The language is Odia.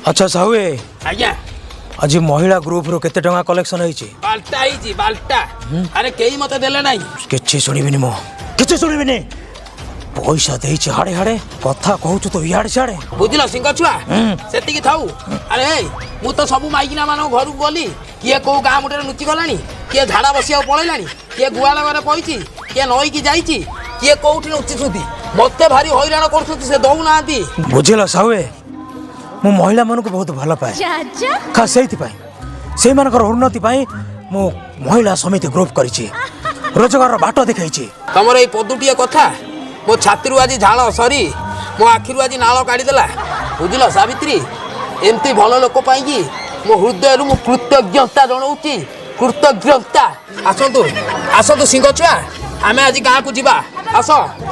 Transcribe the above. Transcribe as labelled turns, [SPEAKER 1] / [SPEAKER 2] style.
[SPEAKER 1] ଆଚ୍ଛା ସାହୁଏ।
[SPEAKER 2] ଆଜ୍ଞା।
[SPEAKER 1] ଆଜି ମହିଳା ଗ୍ରୁପରୁ କେତେ ଟଙ୍କା କଲେକ୍ସନ ହେଇଛି?
[SPEAKER 2] ବାଲ୍ଟା ହେଇଛି, ବାଲ୍ଟା। ଆରେ, କେହି ମତେ ଦେଲେ ନାହିଁ।
[SPEAKER 1] କିଛି ଶୁଣିବିନି ମୁଁ, କିଛି ଶୁଣିବିନି। ପଇସା ଦେଇଛି ହାଡ଼େ ହାଡ଼େ, କଥା କହୁଛୁ ତୁ ଇଆଡ଼େ ସିଆଡ଼େ।
[SPEAKER 2] ବୁଝିଲ ସିଂହ ଛୁଆ, ସେତିକି ଥାଉ। ଆରେ ମୁଁ ତ ସବୁ ମାଇକିନା ମାନଙ୍କ ଘରକୁ ଗଲି। କିଏ କୋଉ ଗାଁ ମୁଣ୍ଡରେ ଲୁଚି ଗଲାଣି, କିଏ ଝାଡ଼ା ବସିବାକୁ ପଳେଇଲାଣି, କିଏ ଗୁହାଳ ଘରେ ପଇଛି, କିଏ ନଈକି ଯାଇଛି, କିଏ କୋଉଠି ଲୁଚିଛନ୍ତି। ମତେ ଭାରି ହଇରାଣ କରୁଛନ୍ତି, ସେ ଦଉନାହାନ୍ତି।
[SPEAKER 1] ବୁଝିଲ ସାହୁଏ, ମୁଁ ମହିଳାମାନଙ୍କୁ ବହୁତ ଭଲ ପାଏ। ଖାସ୍ ସେଇଥିପାଇଁ, ସେଇମାନଙ୍କର ଉନ୍ନତି ପାଇଁ ମୁଁ ମହିଳା ସମିତି ଗ୍ରୁପ କରିଛି, ରୋଜଗାରର ବାଟ ଦେଖେଇଛି।
[SPEAKER 2] ତମର ଏଇ ପଦୁଟିଏ କଥା ମୋ ଛାତିରୁ ଆଜି ଝାଳ ସରି ମୋ ଆଖିରୁ ଆଜି ନାଳ କାଢ଼ିଦେଲା। ବୁଝିଲ ସାବିତ୍ରୀ, ଏମିତି ଭଲ ଲୋକ ପାଇଁକି ମୋ ହୃଦୟରୁ ମୁଁ କୃତଜ୍ଞତା ଜଣାଉଛି, କୃତଜ୍ଞତା। ଆସନ୍ତୁ, ଆସନ୍ତୁ ସିଂହ ଛୁଆ, ଆମେ ଆଜି ଗାଁକୁ ଯିବା, ଆସ।
[SPEAKER 1] ଆଚ୍ଛା।